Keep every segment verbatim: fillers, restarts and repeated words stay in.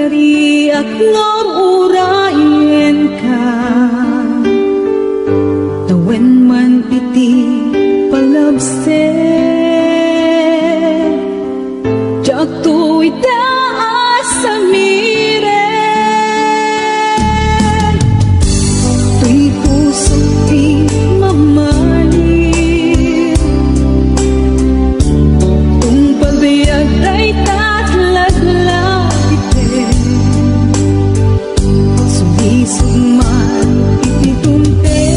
Riak ngem urayenka, tawen man iti palabsek. Diak to ita a samiren, toy pusok ti mamalim. Tungpal biag dayta a laglagipem. Sumisog man iti dumteng,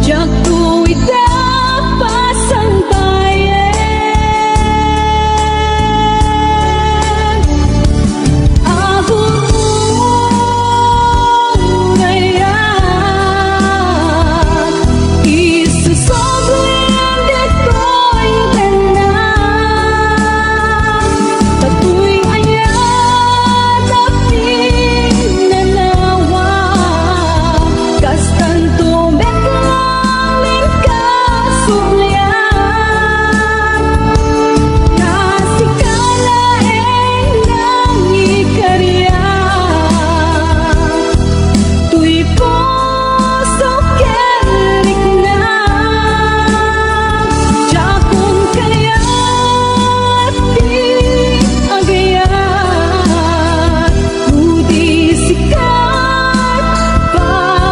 diak to ita pasangbayen. Agururayak, isusubli ditoy tengnga. Datoy aya ti pinnanawa, kastanto met laeng kasublian. Ta sika laeng nangikariak, toy pusok ken riknak. Diakon kayat ti agayat, no di sika pagbanagak.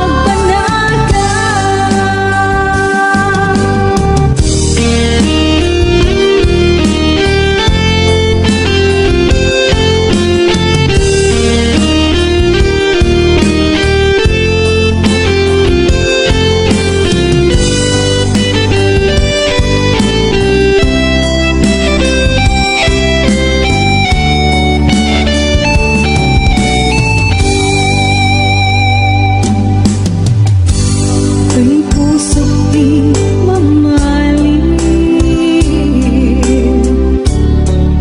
Ken pusok ti mamalim,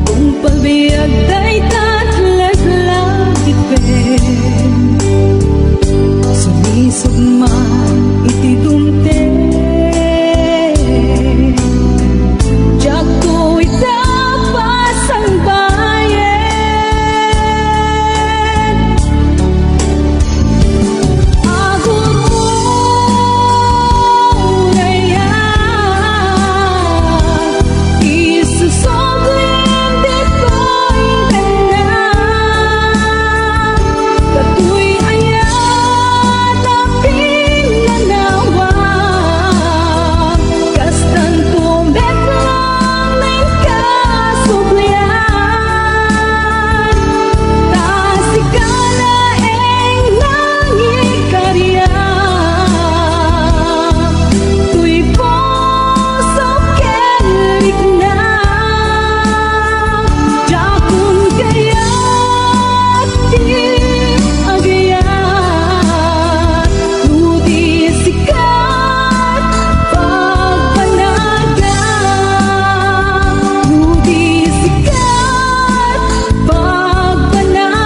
tungpal biag dayta a laglagipem. Sumisog man iti dumteng, diak to ita pasangbayen. Agururayak, isusubli ditoy tengnga. Datoy aya ti pinnanawa, kastanto met laeng kasublian. Ta sika laeng nangikariak, toy pusok ken riknak. Diakon kayat ti agayat, no di sika pagbanagak, no di sika pagbanagak.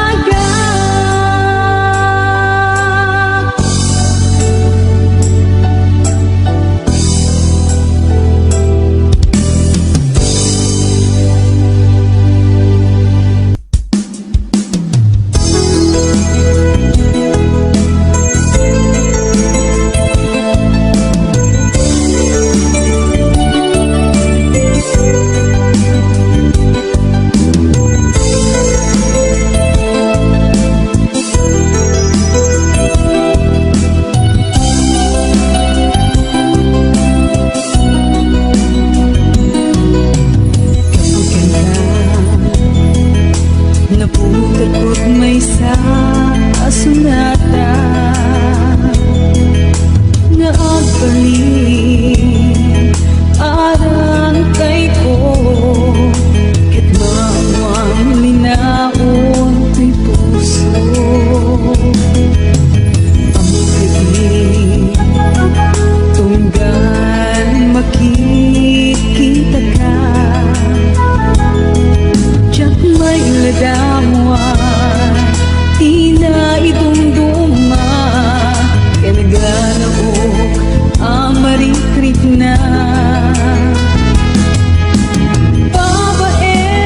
Napukat maysa a sonata nga agbalin arantayko, ket maawang linaon ti puso. Ammok iti tunggal makikitaka, diak mailadawan ti naidumduma ken agarok a marikrikna. Babaen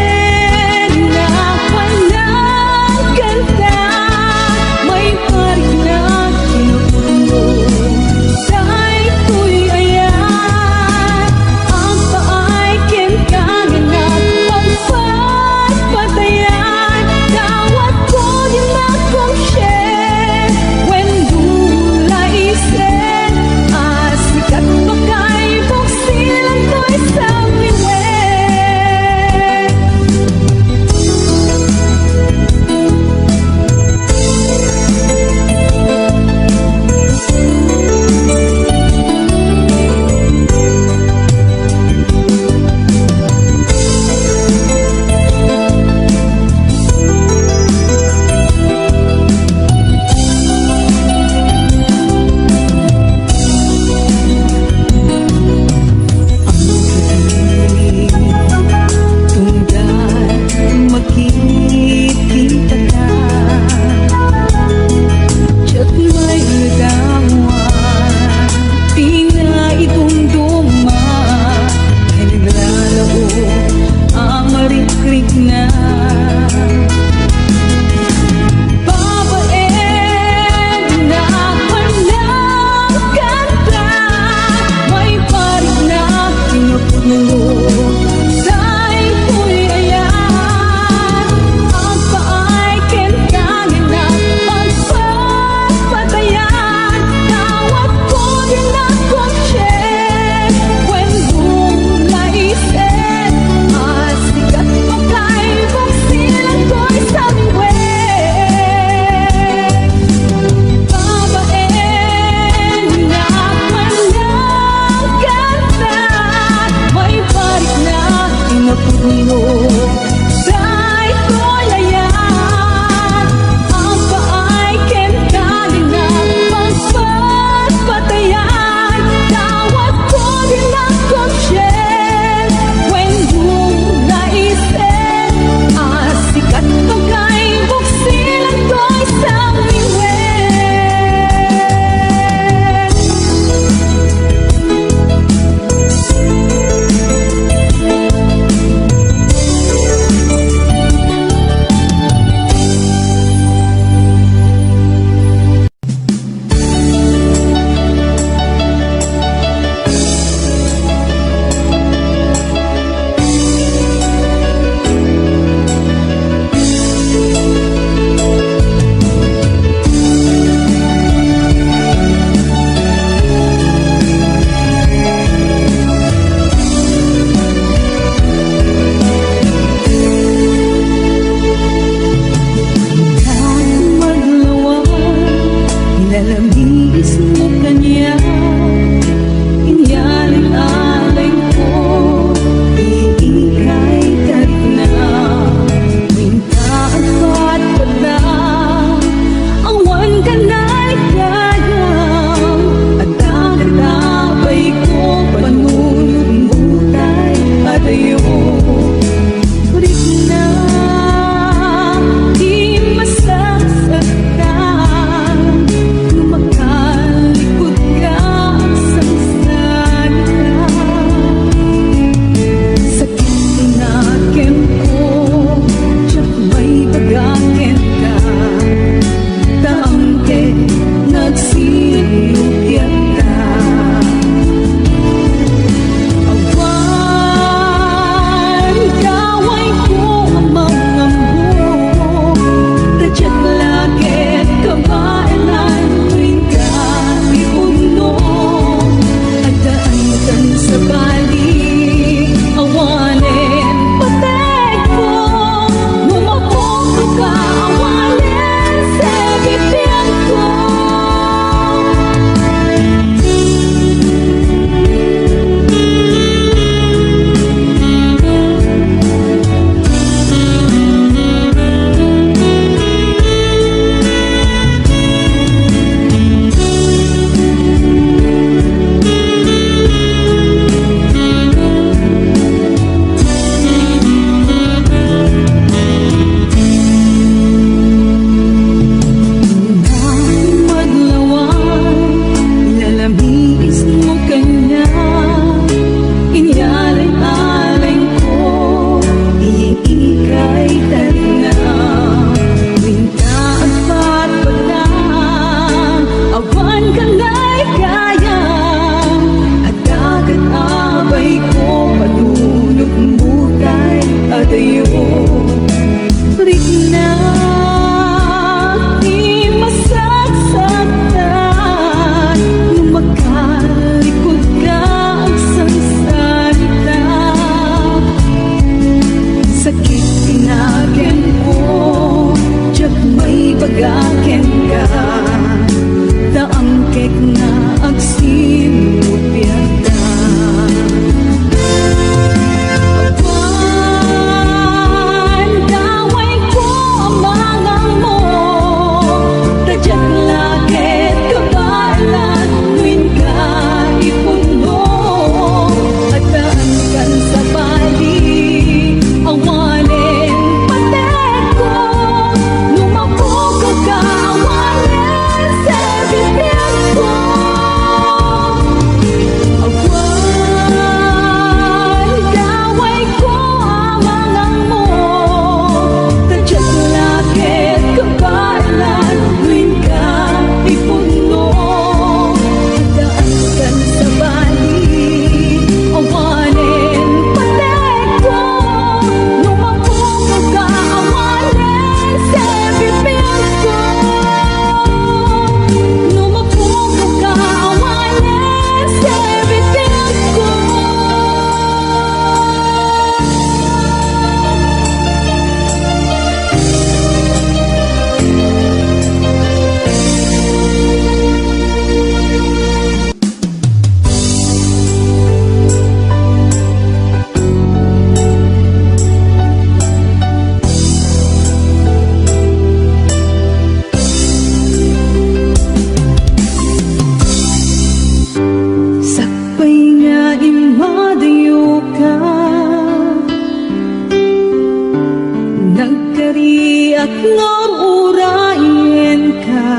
Diriak nga ur-urayenka,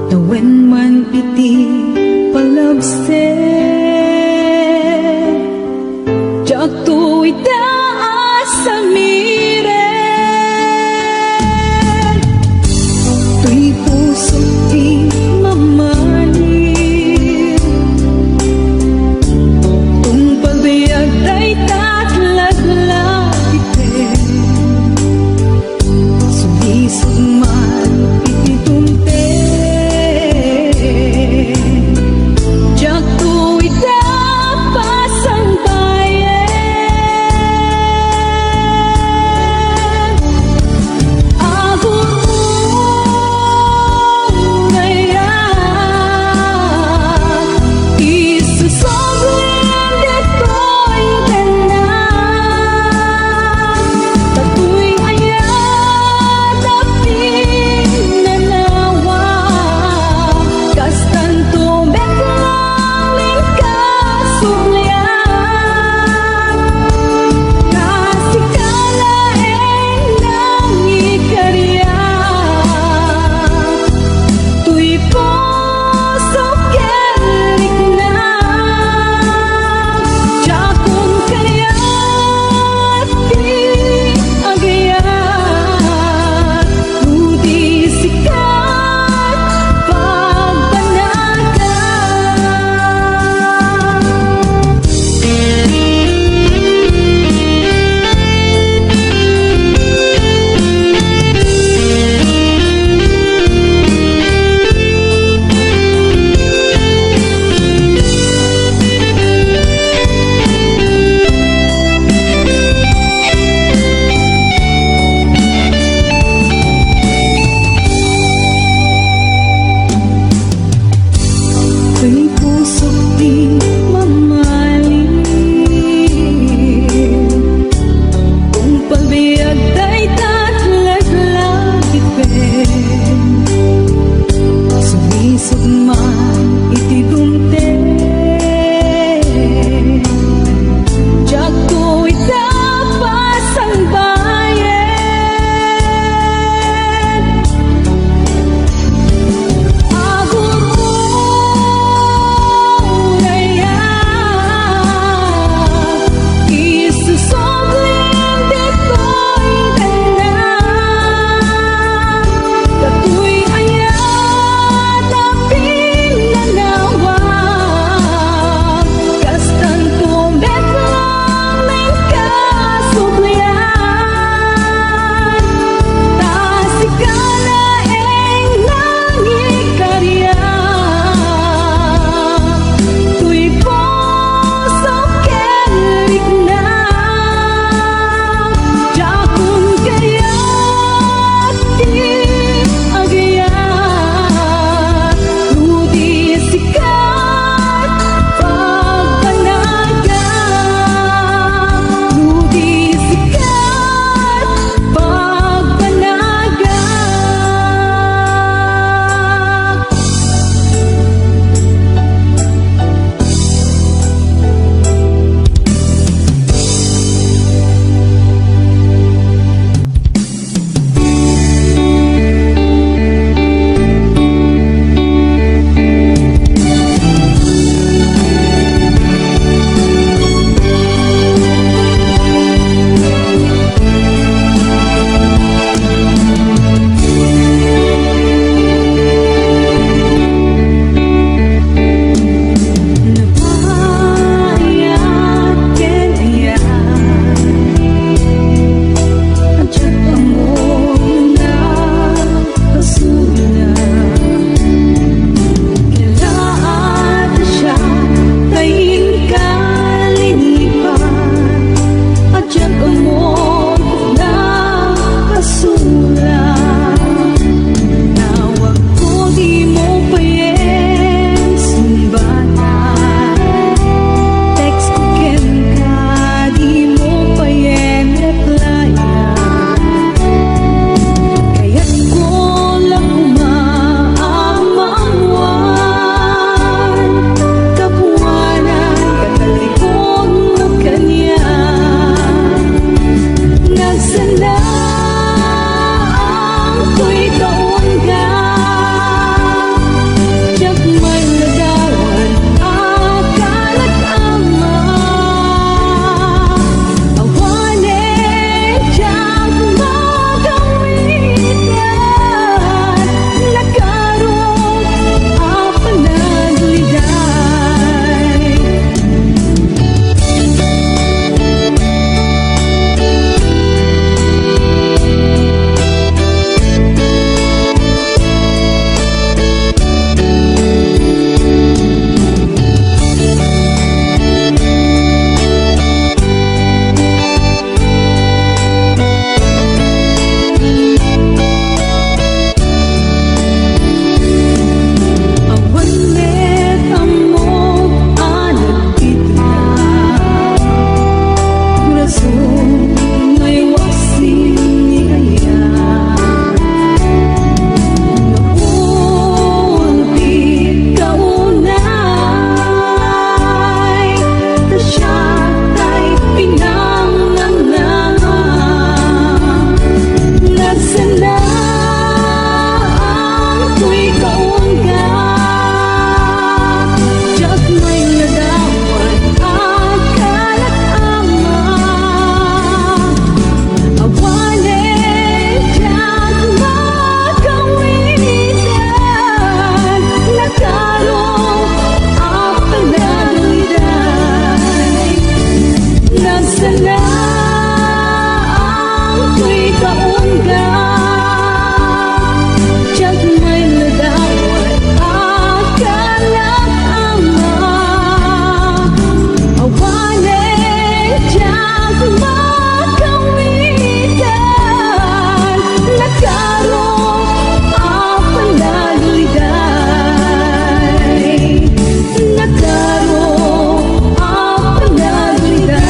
tawen man iti palabsek. Diakto ita a samiren, toy pusok ti mamali. Tungpal biag dayta a laglagipem, sulisog man Toy kaungga, diak met nadawat a kanak-ama. Awanen diak makawitan, nakaro a panagriday. Nakaro a panagriday.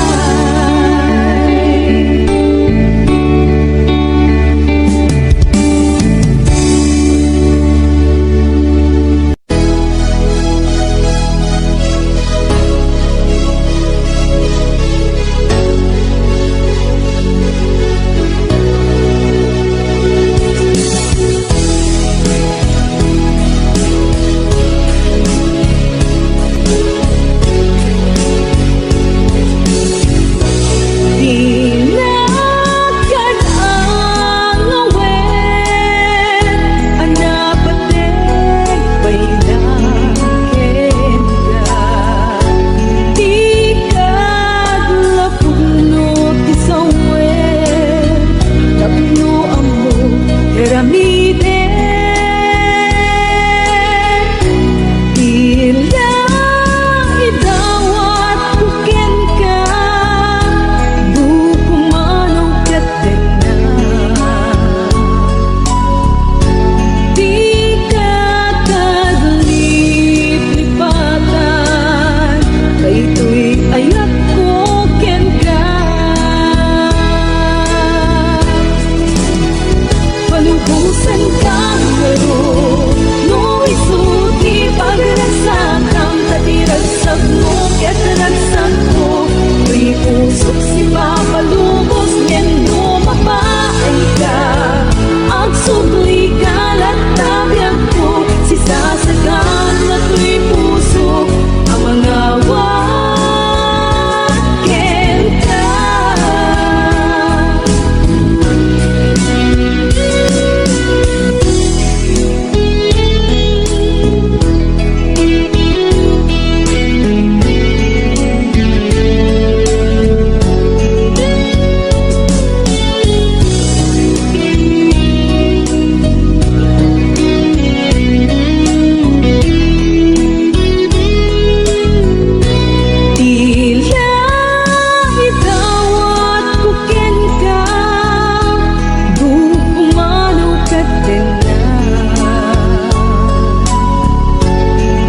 Dinakad a ngawen a napateg pay la kenka. Dikad lapudno ti sawen tapno ammo ti aramiden. Ila idawatko kenka, buko mano ket denna. Dika tagliplipatan, daytoy ayatko kenka. Palubosanka ngarud, no isu ti pagragsakam, ta ti ragsakmo ket ragsakko. Toy pusok sipapalubos, ngem no mapaayka, agsublika latta biagko. Sisasaganna toy pusok a mangawat kenka. Ila idawatko kenka, buko mano ket denna.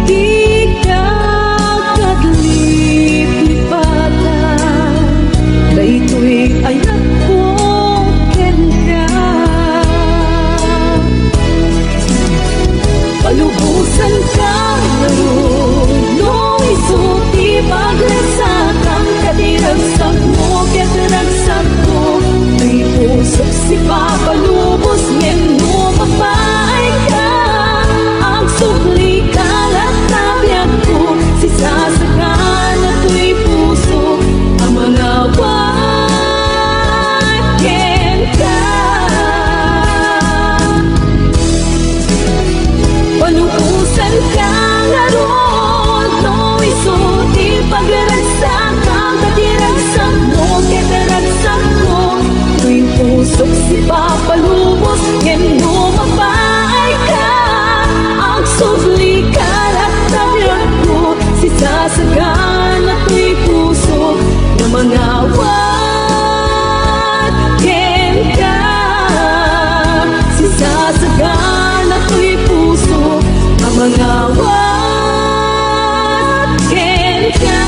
Dika tagliplipatan, daytoy ayatko kenka. Palubosanka ngarud, no isu ti pagragsakam, ta ti ragsakmo ket ragsakko. Toy pusok sipapalubos, ngem no mapaayka, agsublika latta biagko. Sisasaganna toy pusok a mangawat kenka. Palubosanka ngarud, no isu ti pagragsakam, ta ti ragsakmo ket ragsakko. Toy pusok sipapalubos, ngem no mapaayka, agsublika latta biagko. Sisasagana toy pusok a mangawat kenka. Sisasagana toy pusok a mangawat kenka.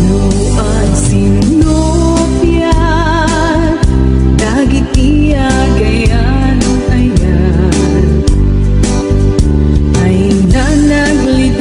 No agsinnupiat dagiti agayan-ayan, ay nanaglit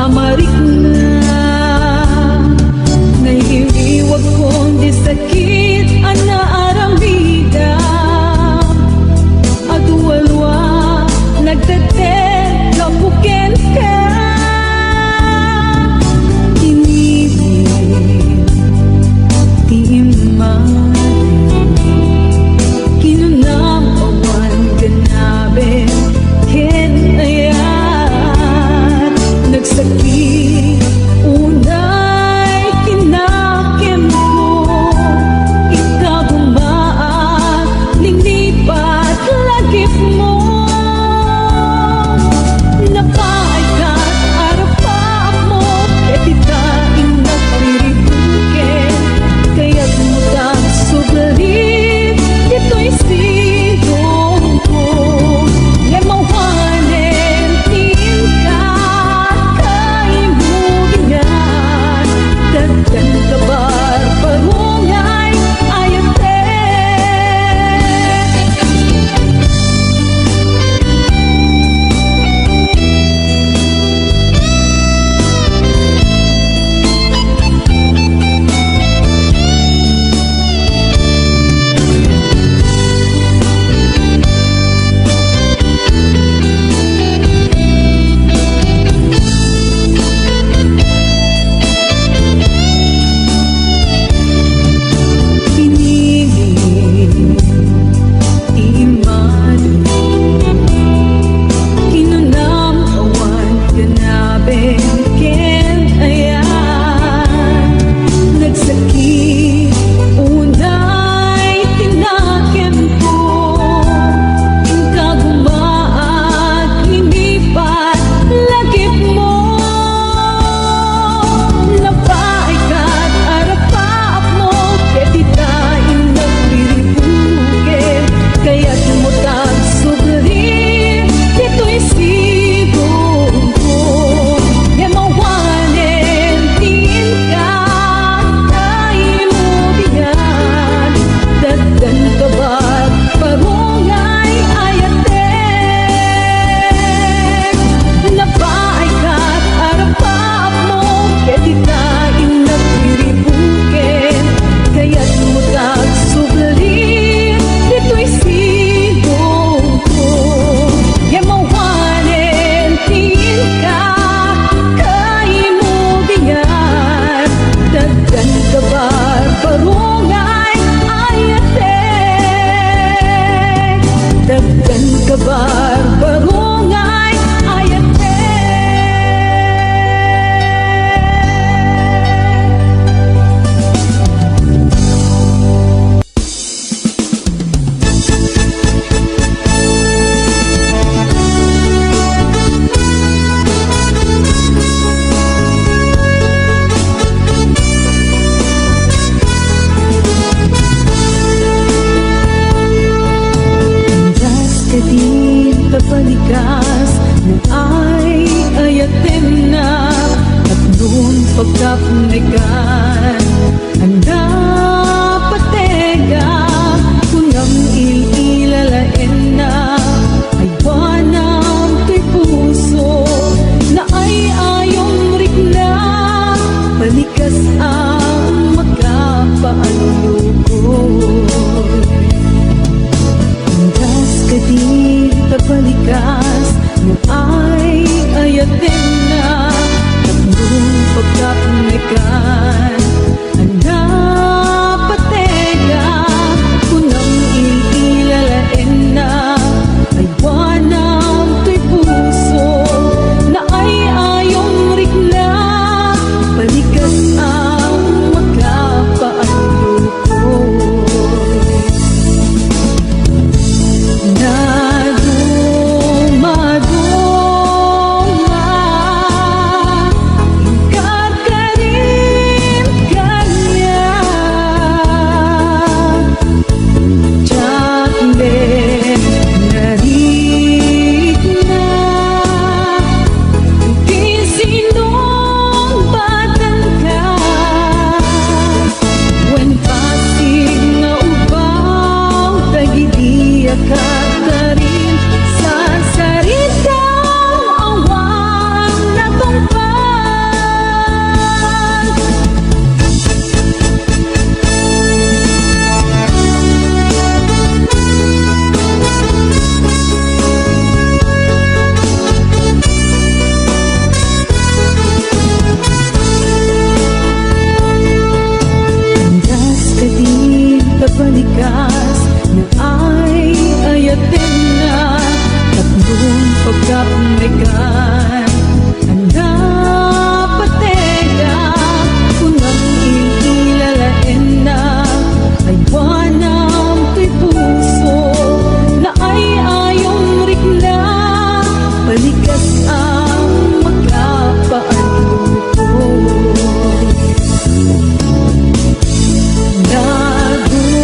Amarikna, nairiwagkon ti sakit a naaramidam. Adu a lua, nagtetek gapu kenka. Kinibin ti immadi. Kinunam awan ganaben ken ayat. Nagsakit unay kinakemko. Ita gumaak, linipat lagipmo. Napaaykat arapaapmo, ket ita innak riribuken. Kayatmo ta subli ditoy sidongko. Ngem awanen ti inka kaimudian, dagdan kabarbarongay ayatek. Pinili ti immadi. Kinunam awan ganaben ken ayat. Nagsakit unay ti nakemko. Inka gumaak, linipat lagipmo. Napaaykat arapaapmo, ket ita innak riribuken. Kayatmo ta subli ditoy sidongko. Ngem awanen ti inka kaimudian, dagdan kabarbarongay ayatek. Napaaykat arapaapmo, ket ita innak riribuken. Kayatmo ta subli ditoy sidongko. Ngem awanen ti inka kaimudian, dagdan kabarbarongay ayatek. Dagdan kabarbarongay ayatek. Andas kadin ta palikas nga ay-ayatennak, tapno pagtapnekan. Anda patega, kunam il-ilalaenna, aywanam toy puso, naay-ayom rikna, palikas a makapaallukoy. Andas kadin ta palikas nga ay-ayatenna, tapno pagtapnekan. Anda patega, kunam il-ilalaenna, aywanam toy puso, naay-ayom rikna, palikas a makapaallukoy. Nadumaduma inka kadin Gas, naay-ayatenna, tatlong pagkapnekan, a napatega, kunam ing ilalaenna, aywanam toy puso, naay-ayom rikna, palikas ang makapaanto. Nadumaduma,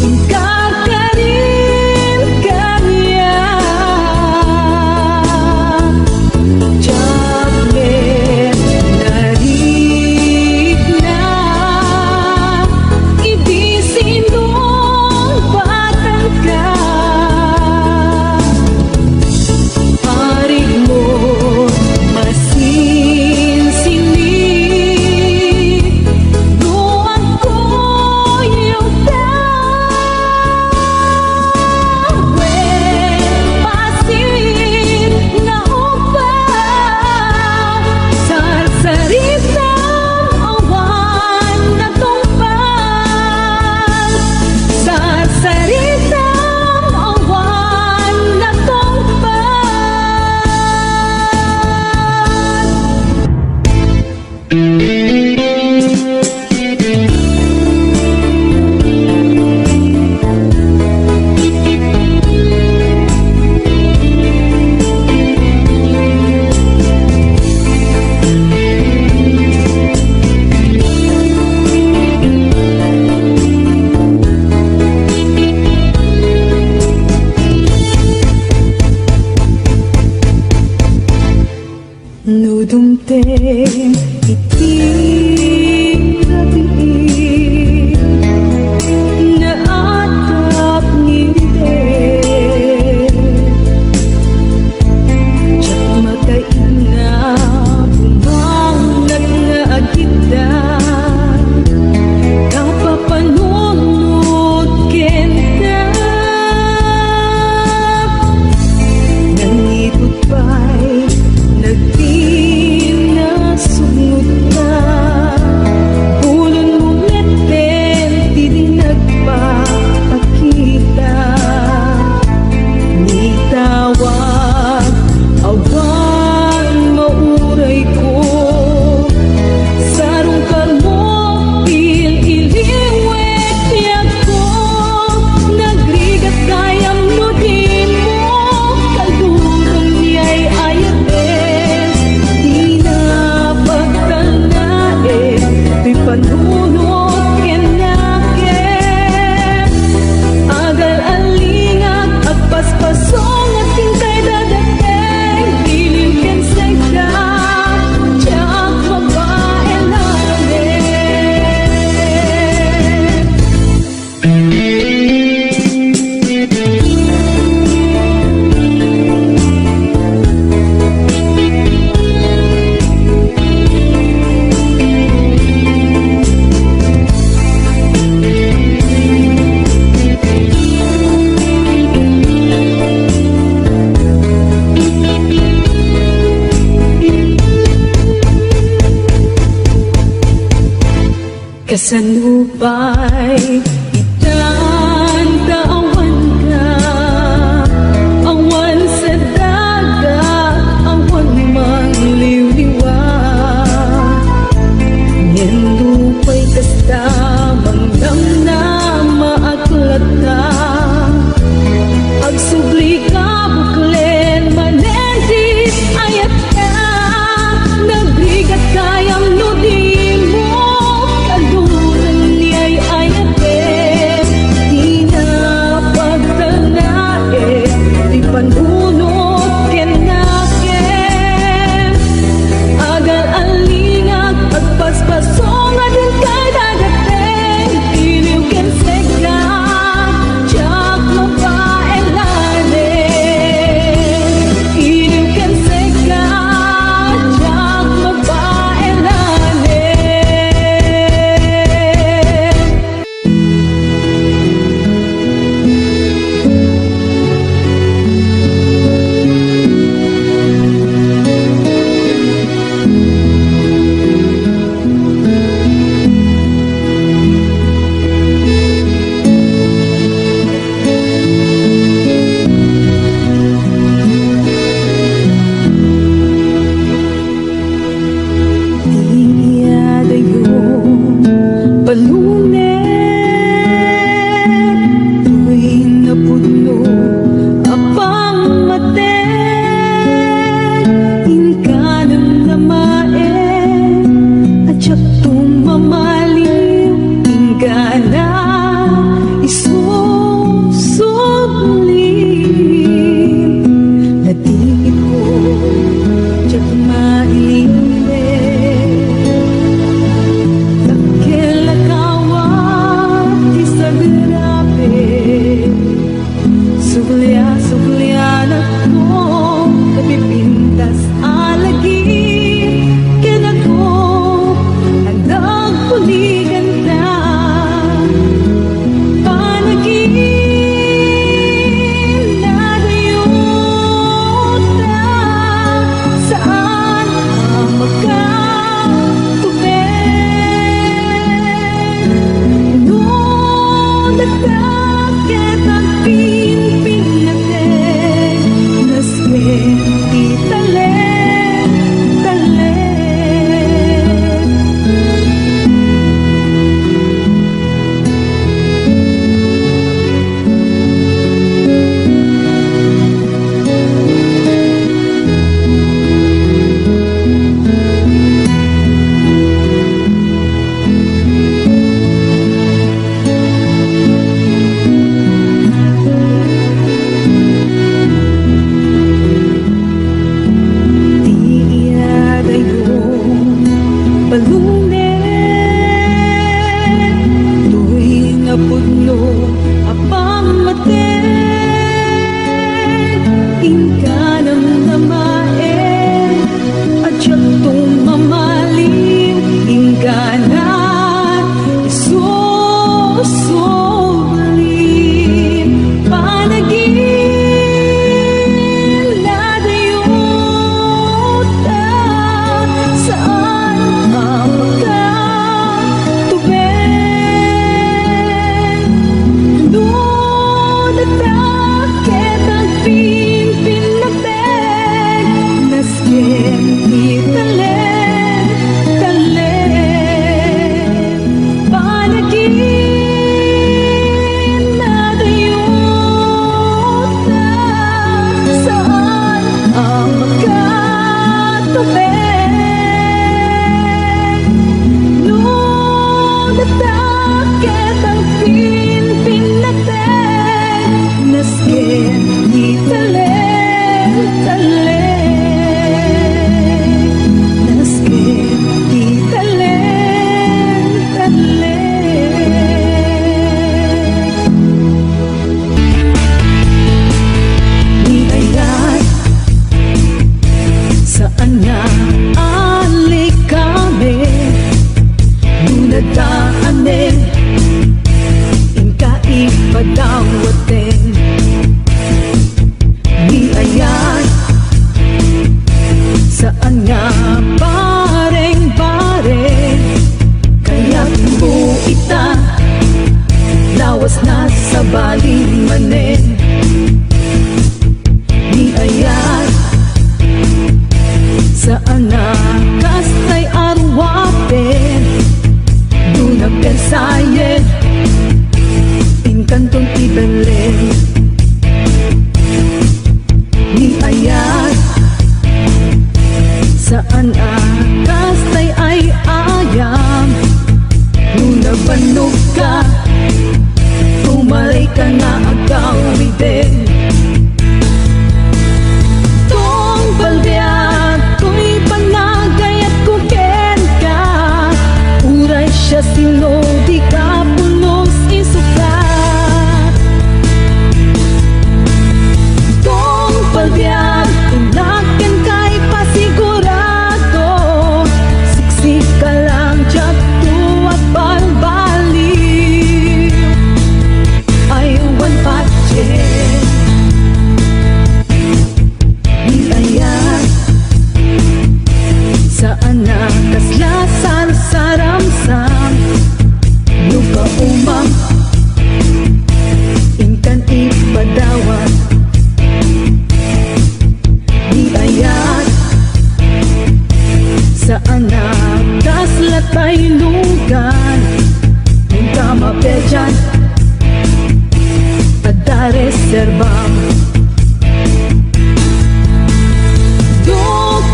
inkarkaril kaniak. Diak met narikna, idi sinungbatanka. Arigmo, masinsini, no agkuyogda. Wen, pasit nga upa, sarsaritam awan natungpal. Sarsaritam awan natungpal. No dumteng iti rabii, naatap ngiriden. Diak makaibna, bumangnak nga agidda, kapapanunot kenka. Nangiput pay, nagtinasugnotka, ulonmo metten ti di nagpapakita. Nitawag, awan maurayko, sarungkarmo, il-iliwek ti agko, nagrigat gayam no dimo kaduron ni ay-ayaten, dina pagtalnaen ti panunot ken nakem. Agal-alingak, agpaspasongak, inkay dadateng, bilin ken sengka, diak mabaenanen. Kasano pay itan ta awanka, awan sa daga, awan mangliwliwa. Ngem nupay kasta, mangdamnama ak latta. Agsubli ka, buklen manen ti ayatka. Nagrigat gayam no dimo kaduron ni ay-ayaten. No, natakket ang pinpinnateg, nasken ti taleng-taleng, nasken ti taleng-taleng. Ni ayat, saan nga alikamen, no nadaanen, inka ipadawaten. Ni ayat, saan nga bareng-bareng, kayatmo ita, lawas na sabali manen. Ni ayat, saan a kastay a ruaten, no napersayen, inkanton ti Belen. Ni ayat, saan a kastay ay ayam, no nabannogka, umarayka nga agawiden. Tungpal biag toy panagayatko kenka, uray siasino ti kapulos isukat. Tungpal biag, innak kenka ipasigurado, siksika lang diak to agbalbaliw. Ay wen patien, ni ayat, saan a kasla sarsaramsam, no kaumam, inkan ipadawat. Ni ayat, saan a kasla taynugan, inka mapedian, adda reserbam.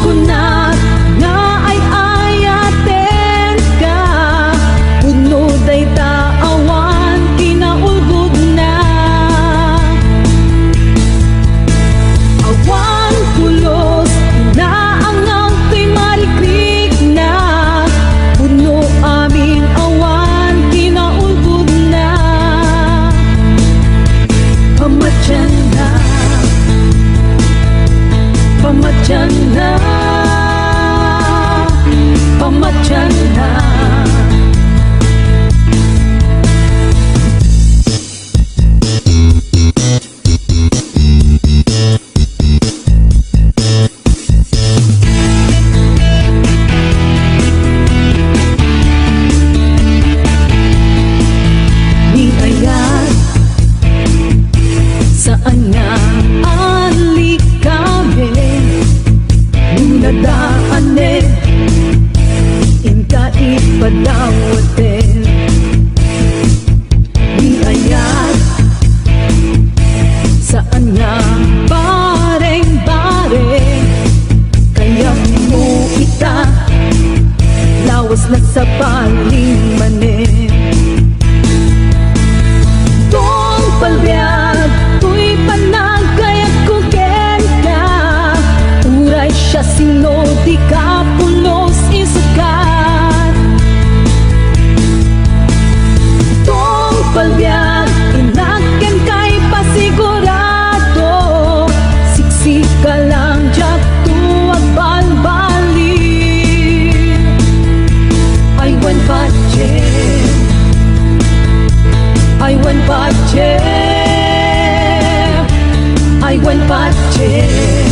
Kunak nga ay-ayatenka, pudno dayta awan kinaulbodna. Awan pulos, naangaw ti marikrikna, pudno amin awan kinaulbodna. Pamatianna, pamatianna, pamatianna. Ni ayat, saan nga alikamen, no nadaanen, inka ipadawaten. Ni ayat, saan nga bareng-bareng, kayatmo ita, lawas na sabali manen. Tungpal biag toy panagayatko kenka, uray siasino ti kapulos isukat. Tungpal biag, innak kenka ipasigurado, siksika lang diak to agbalbaliw. Ay wen patien, ay wen patien, ay wen patien.